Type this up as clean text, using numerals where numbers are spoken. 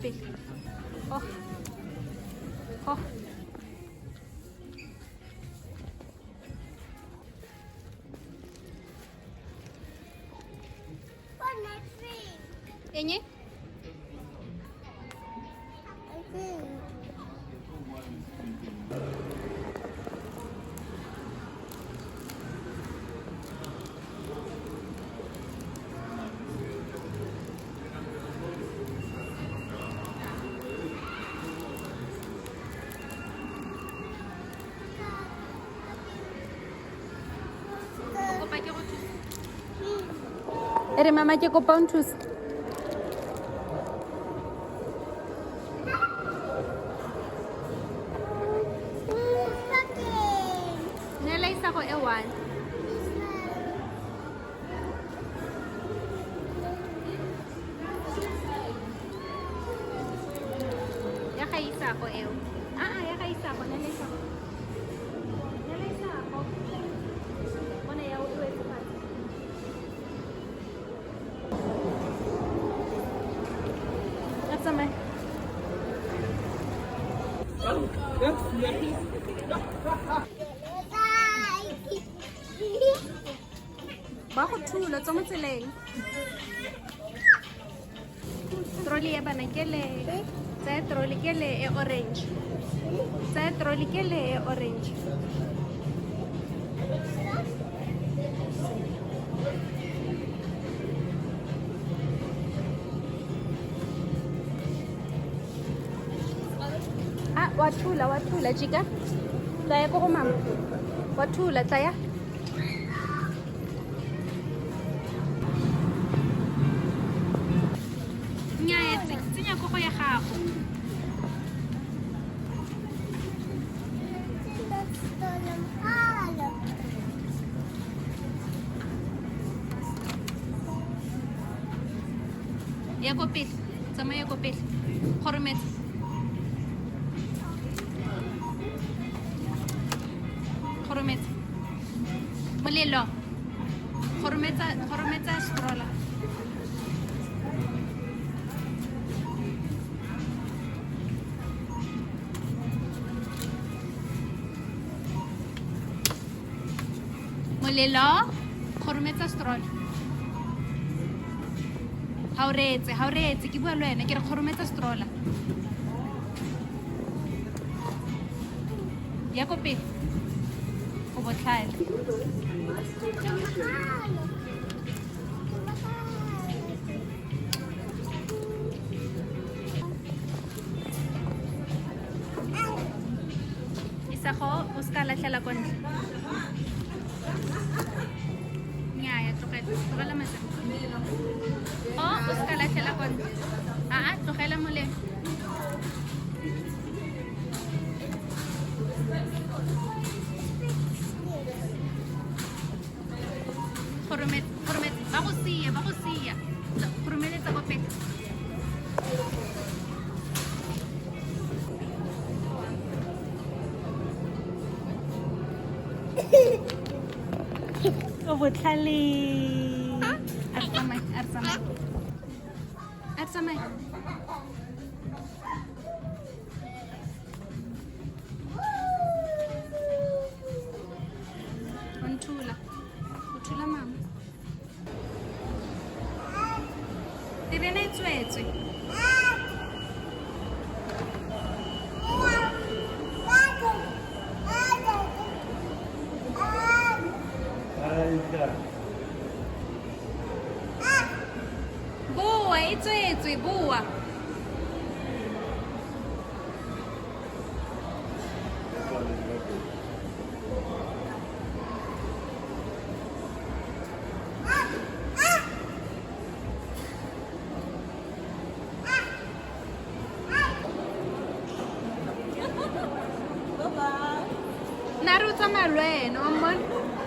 pele. Goga. Goga. Eng? Kopa ke go thusa. E re mama ke kopa o nthuse. Neela isago e one. Ya ga isago eo. Aa ya ga isago neela isago. Neela isago. Bona ya o e wetse fatshe. A tsamaye. Ba go thula tswa mo tseleng. Trolley ya bana ke le. Tsaya trolley ke le e orange. Tsaya trolley ke le e orange. Ah, wa thula, wa thula, jika. Tlaya ko go mama. Wa thula, tlaya. Nnyaya, tsenya kogo ya gago. Ya ko pele, tsamaya ko pele. Kgorometsa. Kgorometsa. Molelo. Kgorometsa, kgorometsa stroller. Molelo, kgorometsa stroller. Ga o reetse, ga o reetse, ke bua le wena, ke re kgorometsa stroller. Ya ko pele. O botlhale. Isago, o se ka latlhela ko ntle. Nnyaya, tlogela, tlogela matsapa. O, o se ka latlhela ko ntle. Aa, tlogela molelo. Kgorometsa, kgorometsa, ba go sia, ba go sia. Kgoromeletsa ko pele. O botlhale. A re tsamaye, a re tsamaye. A re tsamaye. O nthula. O thula mama. Terena e tswetswe. Boa, e tswetswe, boa. Nna re o tsamaya le wena wa mmona.